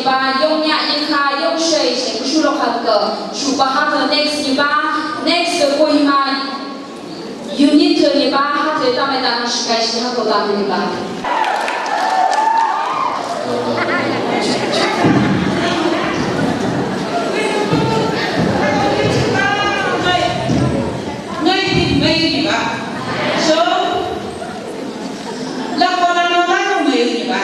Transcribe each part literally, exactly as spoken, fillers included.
Ba, yong nya, yong ka, yong shai, shai, ku shu lok han ka, shu ba ha ka next ni ba, next ka Kohima unit ni ba, ha ka ta mai ta na shi kai shi ha ka ta ni ba. Ngai, ngai, ngai ni ba. So, Lak ko lak no lak ko mai ni ba.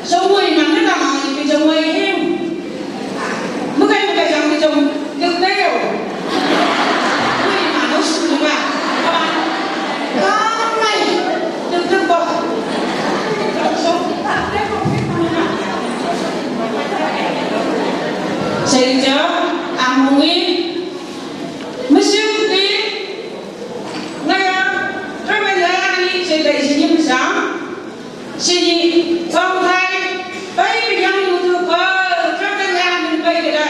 So mai man ni ba mai ni ki jong mai him. Mukai mukai jong ki jong duk deo. Mai man no su ni ba. Ka mai duk duk ba. So. Sai jong ang mui. Musim di. Ngai a, kami lai ani, sai dai sini misang. Sini, bang thai, pai piyang YouTube, oh, kami lai ani pai kira.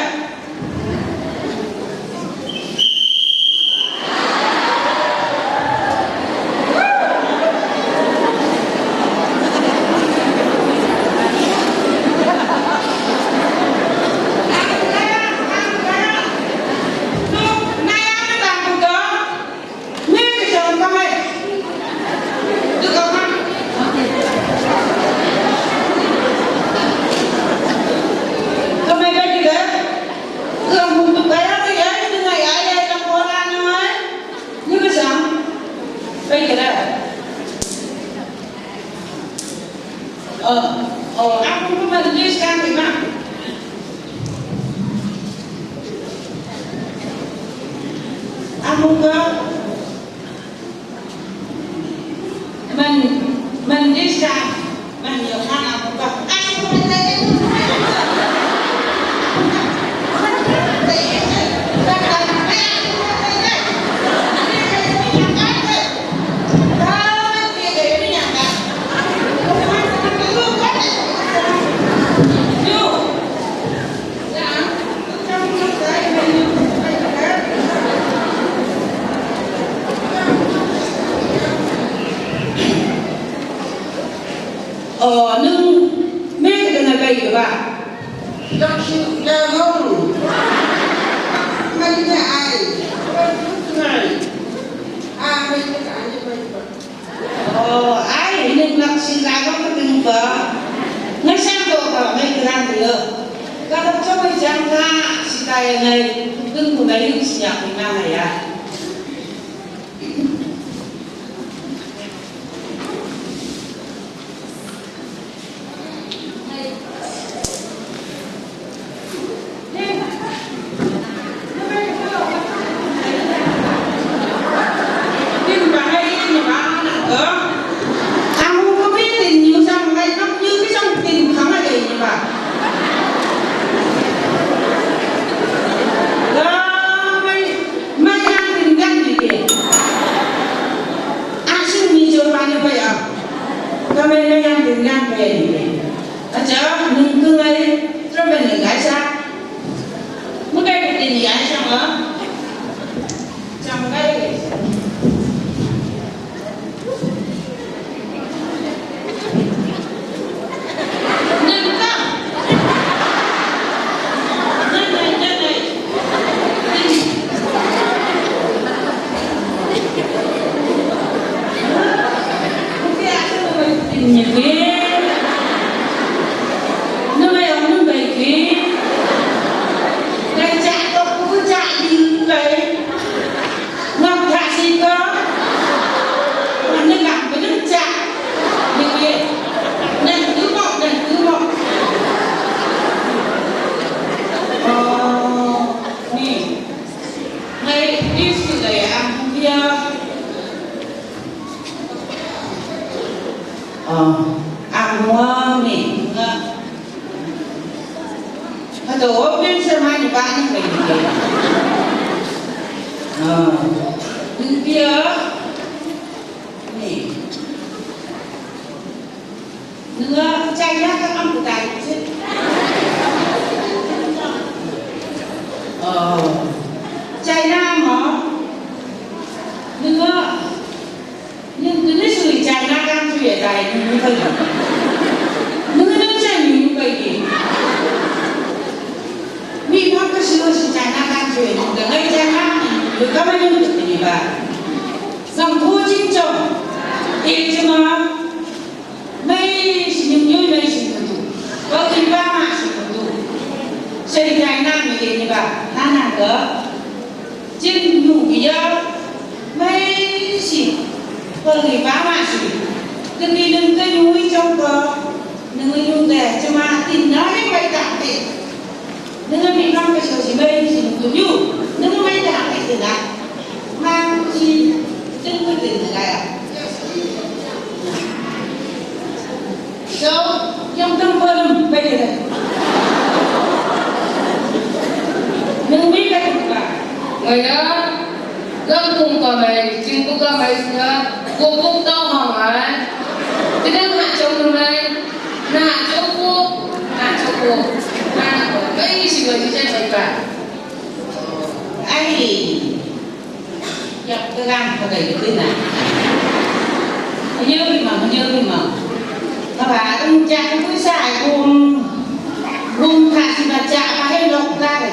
Oh, oh, aku pun menulis kan, Mak. Aku ke Men, men disa, men yo kan aku ka. Oh, nung, me ka na bai ka ba. Dak si la ngau. Mai na ai. Mai na ai. Ah, mai na ai, mai na ai. Oh, ai, nung lak si la ngau ka ding ba. Ngai sang do ka, mai ka ding yo. Ka dak chong mai sang ka, si ta ya ngai, ding ku mai yu si ya ku na ya. Mai yang ding yang ni ke. Asin ni jo pa ni pa ya. Ka mai mai yang ding yang pa ya ni ke. Aja nung tu ngai, terus ni ngai sa. Mukai ni ngai sa ma. Jang ngai. Ngam thasi ko. Wan ne ngam benung cha. Ni ye. Nen tu mo, nen tu mo. Oh, ni. Ngai, ni si ngai ang dia. Oh, ang mo ni. Nga. Hado, open sa mani bani mai ni. Ah. Nung pia. Ni. Nung a China ka am kutai. Oh. China mo. Nung a Nung, nung sui China kan sui ya dai, nung kai. Nung, nung sa nung kai. Kamai nung tu ni ba. Sangkho ching chong. E chuma. Mei si nung yoi mei si nung tu. Ba ki ba ma si nung tu. Seri kai na mi de ni ba. Na na ga. Ching nung ya. Mei si. Ba ki ba ma si. Ka ki nung ka yoi chong ka. Nung yoi nung de. Chuma tin na ni bai ta te. Nung mi nong ka so si bai si nung yu. Nung bai ta hak si na. Mang si nung bai tin na ya. So, yang tang pa nung bai ta. Nung mi ka tu ka. Ngaya. Lam kum kamai, ching kum kamai sina, kum kum tau hang ai. Tidang ha chong kamai, na ha chong kum, na ha chong kum, na ha kum. Ai, si kum si chai pai pa. Ai, yak tegang pakai kena. Nyo ri ma, nyo ri ma. Kaba, tung chak kum sa ai kum. Kum ka si ba chak ba hem lok ka re.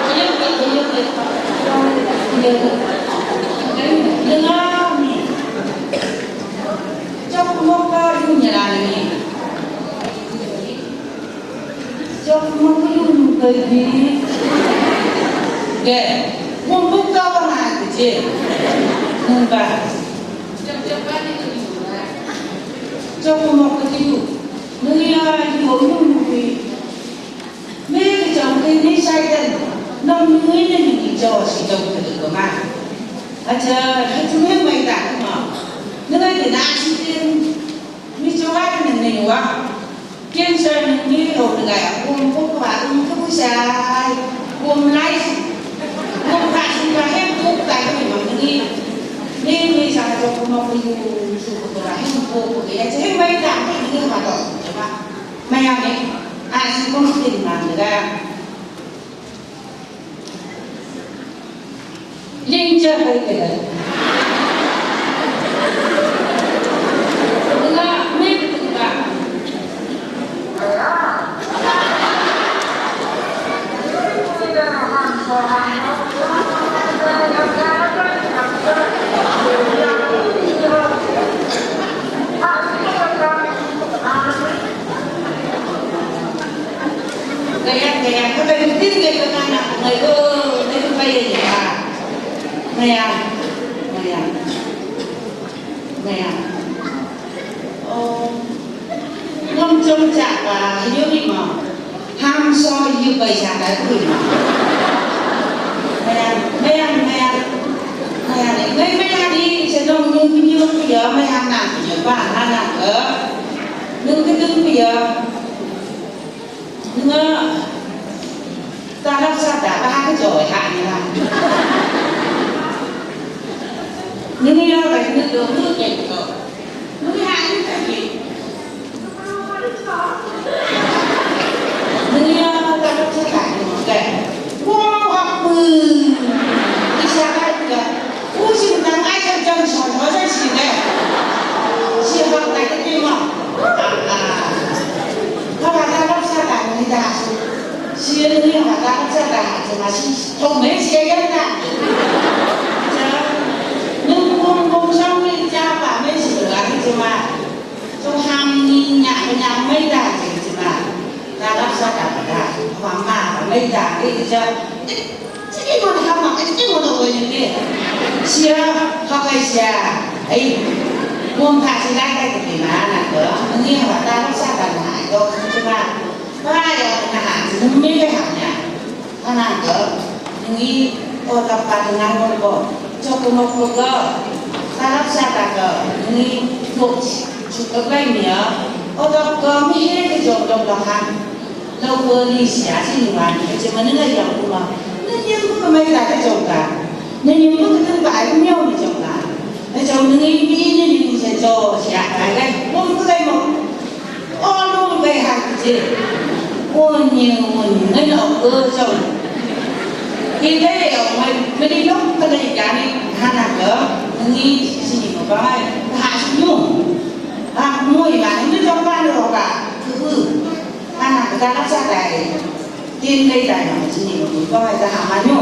Ayuk ke, ayuk ke. Ayuk ke. Ayuk ke. Chok mok ka yu nya la ni. Chok mok ka yu nu ka yu ni. Ke. Kum buk ka wa ma ke je. Kum ba. Chok mok ka yu. Nui a yu nu nu ki. Mi ki chong ki ni Satan. Nong nui ni ni ni cho si chong ki ko ma. A cha, ha chu mi mai ta ko ma. Nui ni na si tin. Mi cho ai ni ni wa. Kien sa ni ni lo ni ga ya. Kum kum wa kum kum sa. Kum lai si. Kum ka si ka hem kum ka ni ma ni. Ni ni sa cho ko ma ko yu su ko ra hem kum ko ya. Che mai ta ni ni ma to. Mayang e, a si kong tin mang de ga. Ling cha hai de ga. Nga me de ga. Ngaya, ngaya, ka bai tin ke ka na, ngai ko, ngai ko bai ya. Ngaya, ngaya, ngaya. Oh, ngom chom cha ba, yu ni ma. Ham so yu bai cha ka ku ni ma. Ngaya, ngaya, ngaya. Ngaya ni, ngai ngaya ni, sa dong yu ni yu ya, ngaya na, ya ba, na na, eh. Nung ke nung ya. Nga, ta lap sa ta, ba ha ka jo ha ni la. Ni ni la ba ni do ni ke ko. Ni ha ni ka ki. Ni ya ta lap sa ta ni ke. Wa ha ku. Ni sa ka ka. Ui, si nang ai chang chang chang chang chang si ne. Si hak tai ka ti ma. A, a. Ka ba ta lap sa ta ni da si. Si ni ba ta lap sa ta si ma si. Tong me si ya da. Cha. Nung kong kong sang ni cha ba me si ga ni si ma. Sung ham ni nya nya mai da si si ma. Ta lap sa ta ba da. Wa ma ba mai da ni cha. Chi ki ngon ham ma, chi ki ngon o wen ke. Sia, ha kai sia. Ai. Kum tha si lai kai ke ma na ko. Ni ha ta ko sa ta na ko chi ma. Ba ya na ha, ni me ke ha nya. Ha na ko. Ni o ta pa na ngon ko. Cho ko mo ko ko. Ta lap sa ta ko. Ni ko chi ko kai mi ya. O ta ko mi he ke jo lo ta ha. Lau ko ni sia si ni wan, ka chi ma ni ngai yang kuma. Ni nyem ko ka mai ta ka chong ka. Ni nyem ko ka tun ba ai miau ni chong ka. Ka chong ni ngai mi ni ni ni sa cho sia ka ngai. Mo ko kai mo. O lo kai ha ki chi. O ni o ni ngai no ko chong. Ki kai o mai, mai ni no ka lai ka ni ha na ko. Ni si ni ko ba ai. Ha si nu. Ha mo i ba ni chong ba ni ro ba. Ku. Ana ka ta lap sa tai. Tin lei tai ma chi ni mo ko ai ta ha ma nyo.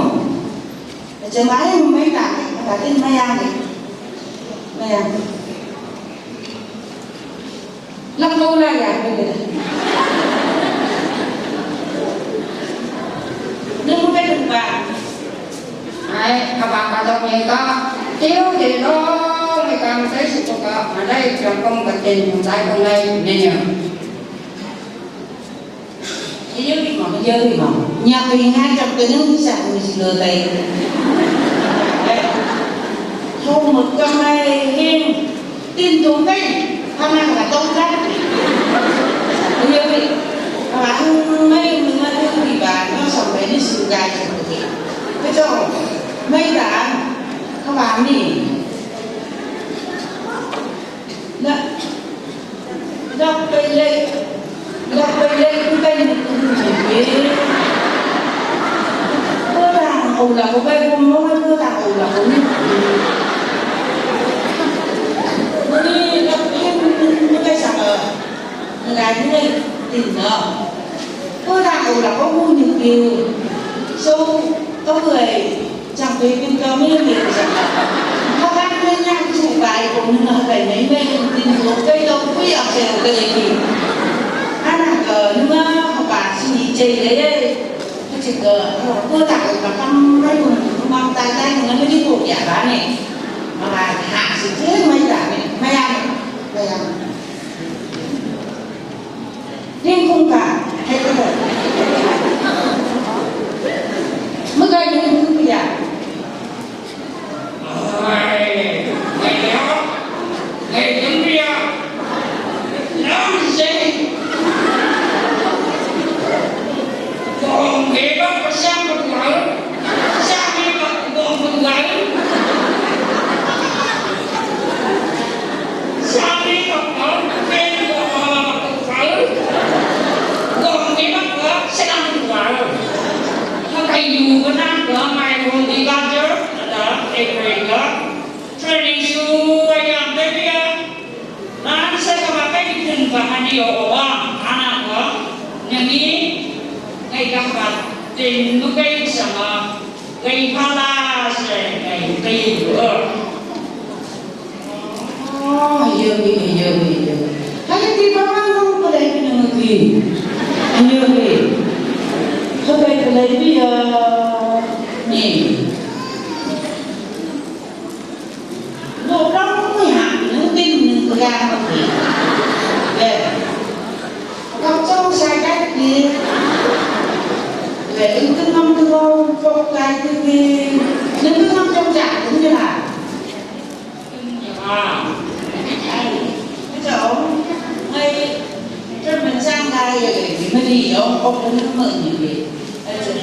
Jemaah mei ta, ta tin mei yang, mei yang. Lak lo la ya, mei ta. Nung mei ta ba. Ai, ka ba ka dok mei ka. Tiu de lo, mei ka mei ta si ko ka, ma dai jang kong ka tin, mei ta kong lai, ne ne. Iyo, iyo, iyo. Nyak ri ngai jam tenung bisa kami silo tai. Hong mut kamai hing tin tung tai. Hana ka tong kan. Iyo, iyo. Hana hong mai mung atu di ba no sampai ni sugai sampai. Betul. Mai kan. Kawan ni. Na, na pele, na pele ku kai ni ku ni. Ko dang o la ko kai ko mo ko dang o la ko ni. Ni na pele ku kai sa ka. Nga ni tin na. Ko dang o la ko ni. So, ko ai. Chang pe pin ka mi mi chang. Haba ni nyam chu bai ko ni na bai nei nei tin ko kai to kui a se ko kai ki. Ana ka ni ma haba si ni che le ye. Ka che ka ko ta ko ka kam bai ko ma ta ta ni na mi ko ya ba ni. Ma ba ha si che mai ta ni. Mai ya. Mai ya. Tingkung ka, hei ka. Mega tingkung ka ya. Ai, hei ya. Hei tingkung ya. Nang sei. Kong hei ba pasang ka tual. Sa mi ba kong tual. Sa mi ba kong tual. Sa mi ba kong tual. Kong mi ba kong tual. Sa mi ba kong tual. Haka yu ba na ka mai hong di ka jer. Ada, eh, mai ka. Training su ayam baby ya. Nan sa ka ba kai tun ba hani o wa, anak ko. Nyangi, kai ka ba, tin nu kai sa ma, kai pala sa, kai kai o. Oh, iyo, iyo, iyo. Hai, di ba man nung pala pi nung ki. Iyo, iyo. Sa kai pala pi ya. Ni. Lo rong mui ha, nung tin nung pia mui. Le. Kau chau sai kat ki. Le, in tu ngam tu ngau, fok kai tu ki. Nung tu ngam chau chak tu ni la. Ai, chau. Ai, chau men sang kai ye, ni ma ni yong, ok tu ni ma ni ki. Ai, chau.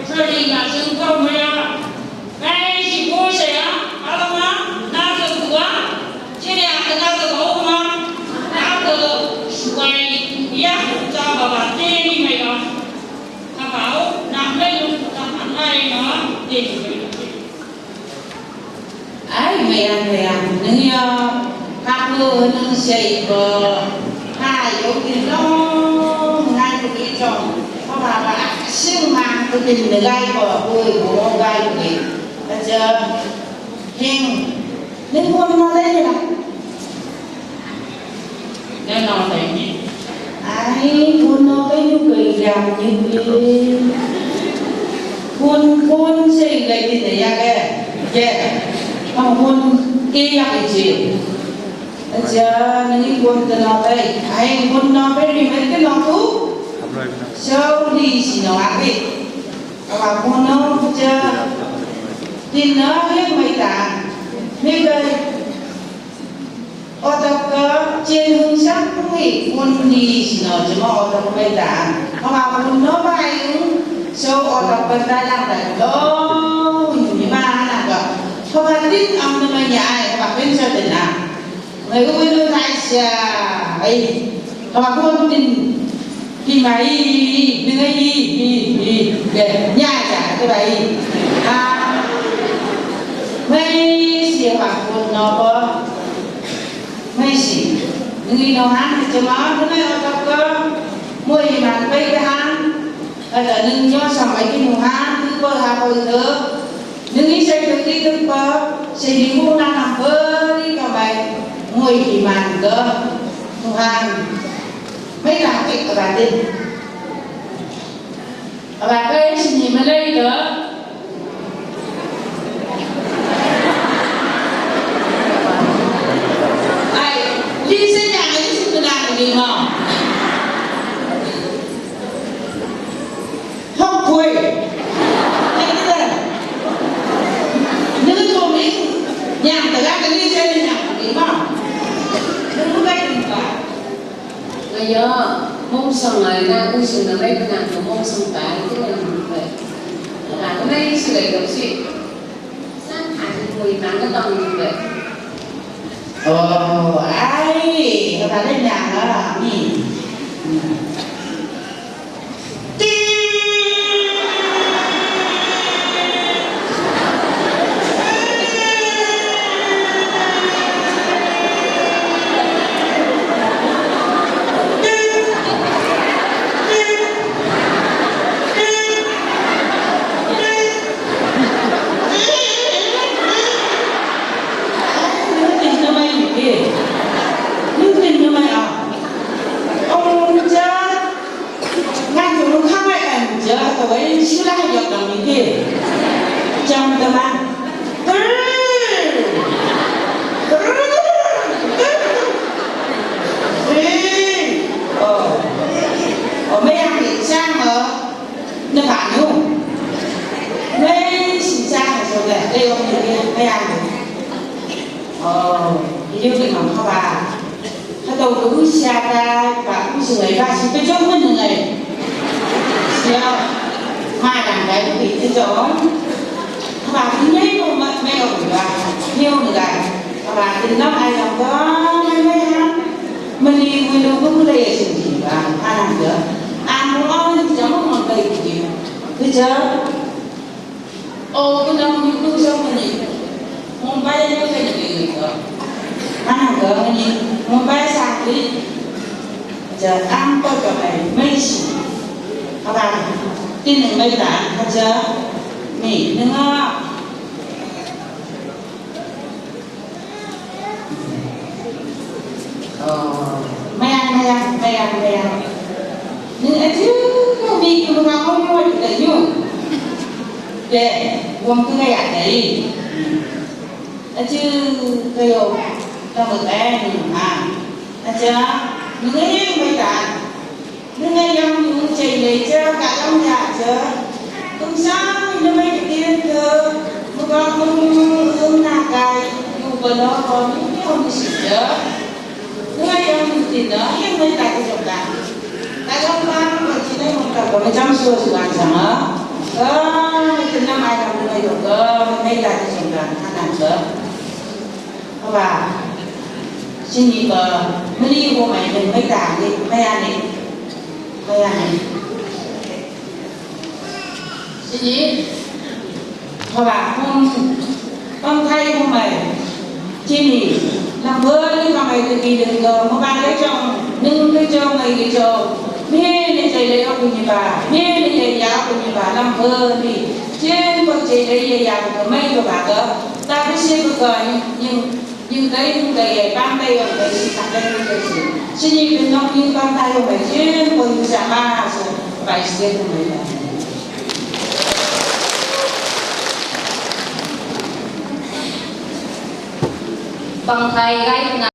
Chau ni ma sung kau ma ya. Ngai si ko se ya, ala ma, na ke tua, si ne a ke na ke ko ma, na ke suai, ya, ta ba ba, te ni mai ya. Ka ba o, na mai lu, ta ma ai na, te ni mai. Ai, mai ya, mai ya, ni ya. Ka ko nung sei ko, ka yo ki nung, ngai ko ki chong, ka ba ba, sing ma ko tin ngai ko, ko ko ngai ko ki. Aja, hing, nung ko nung dai la. Nung dai ni. Ai, ko nung dai ni ko ya ni ko. Ko, ko sei dai ni ya ke, ke, ko ke ya ke ji. Aja, nini kun te nau tai. Ai, kun nau tai, ri met ke nau tu. Sau di si nau ake. Awa kun nau aja. Tin nau ye mai ta. Mai kai. Otak ke cien hung sang kui kun di si nau jema otak mai ta. Awa kun nau bai. Sau otak bai ta lang ta. Lo, ni ma na ka. Awa tin am na mai ya ai. Awa pen sa tin na. Ngai u nu tai sia, ai, ka ba kun tin, ki mai, ni ngai, i, i, i, le, nya ja, ka ba i. A, mai si ba kun no ko, mai si, ni no han, jema, ni ngai o ka ko, moi man bai ka han, ka da ni nyo sa mai ki nu han, ni ko ha ko i do. Nung i sai tun i tun pa, sai ni mu na na pa ni ka mai, ngoi ki man ka, Tuhan. Mai na ki ka ba din. Ka ba ka i sini malai ka. Ai, li sai na ka i sini na ka ni ma. Hok koi. Ai, kita. Nung tu mi, nyang ta ka ni sai nyang ni ma. Nung ka ni ba. Ngayon, mong sang ay na, kung sino na may panahon, mong sang pa, ito na yung buhay. Wala ko na yung sila yung si. San, ay, mo yung mga tao yung buhay. Oh, ay, kapatid niya ka, ni. Ngan tu lu kang ai an ja, ta wai shu la yok dang ni ki. Jam ta ma. Tur. Tur. Tur. Oh. Oh, mai yang ni sang o. Na ka nu. Mai si sang so de, de yok ni ki, mai yang ni. Oh, ni yu ki ngam ka ba. Hā tau ka bu sia ta, ba bu sung ai, ba si ka jong man ngai. Sia, ma dang dai bu bi ka jong. Ba bu nyai ko ma, mai ko ba, nyai ko ngai. Ba bu nam ai lam ko, mai mai ha. Mani wi lo ko bu le sin ji ba, a nam ko. An ko on ji jong mo kai ji. Ka jong. O, ku nang ku ku sa ku ni. Mumbai ni ka ni ka. Mana ka ni Mumbai sa ni. Ja ang pa ka mai, mai si. Apa? Tin ni mai ta, ka ja. Ni, ni nga. Oh, mayan, mayan, mayan, mayan. Ni ati, ni ki mga ngomong ka yu. Ke, wong ka ya dai. Ati, kayo, tama ka ni ha. Ati, ni nga yang mai ta. Nung a yong nung chei lei cha, ka yong ya cha. Tung sang nung mai ka tin ka. Mu ka mu nung na kai. Yu ba lo ko ni ni hong si cha. Nung a yong nung tin na, yong mai ta ka jong ka. Ka yong ba nung ka tin na hong ka ka ma jam so su kan sang a. Ka mai tin na mai ka nung mai yong ka, mai ta ka jong ka, ka na cha. Haba, sini ba, mali ko mai, mai ta ni, mai ani, mai ani. Sini, haba, hom, hom thai ko mai. Sini, lam bali ko mai, tu ki dun ko, haba le jong, nung le jong, mai le jong. Mi ni jai le ko ni ba, mi ni jai ya ko ni ba, lam bali. Jen ko jai le ya ko mai ko ba ko. Ta bi si ko ko ni, ni. Yung kai, yung kai, pang kai, yung kai, si pang kai, yung kai, si. Sini pinong yung pang kai, yung kai, yung kai, yung sama, so, vice chair, yung kai. Pang kai, kai,